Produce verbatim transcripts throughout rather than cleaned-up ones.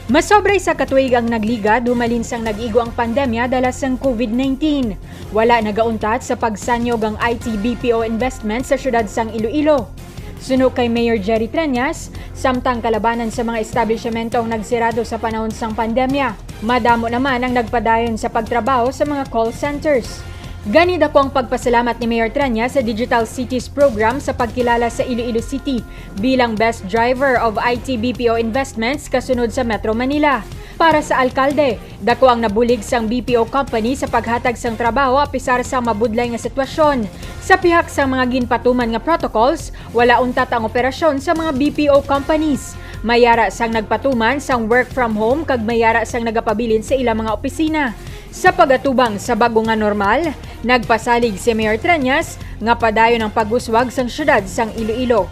Masobra isa ka tuig ang nagligad humalin sang nag-igo ang pandemya dala sang COVID nineteen. Wala nagauntat sa pagsanyog ang I T B P O investment sa siyudad sang Iloilo. Suno kay Mayor Jerry Treñas, samtang kalabanan sa mga establisyemento ang nagsirado sa panahon sang pandemya, madamo naman ang nagpadayon sa pagtrabaho sa mga call centers. Gani, dako ang pagpasalamat ni Mayor Treñas sa Digital Cities Program sa pagkilala sa Iloilo City bilang Best Driver of I T B P O Investments kasunod sa Metro Manila. Para sa alkalde, dako ang nabulig sang B P O company sa paghatag sang trabaho apisar sa mabudlay nga sitwasyon. Sa pihak sang mga ginpatuman nga protocols, wala untat ang operasyon sa mga B P O companies. May ara sang nagpatuman sang work from home kag may ara sang nagapabilin sa ilang mga opisina. Sa pag-atubang sa bag-o nga normal, nagpasalig si Mayor Treñas nga padayon ang pag-uswag sang siyudad sang Iloilo.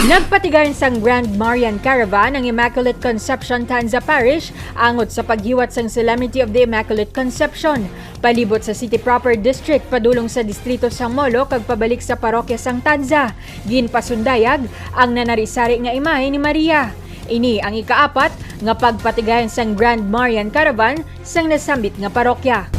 Nagpatigayon sang Grand Marian Caravan ang Immaculate Conception Tanza Parish angot sa paghiwat sang Solemnity of the Immaculate Conception, palibot sa City Proper District, padulong sa distrito sang Molo kag pabalik sa parokya sang Tanza. Ginpasundayag ang nanari-sari nga imahe ni Maria. Ini ang ikaapat nga pagpatigayon sang Grand Marian Caravan sang nasambit nga parokya.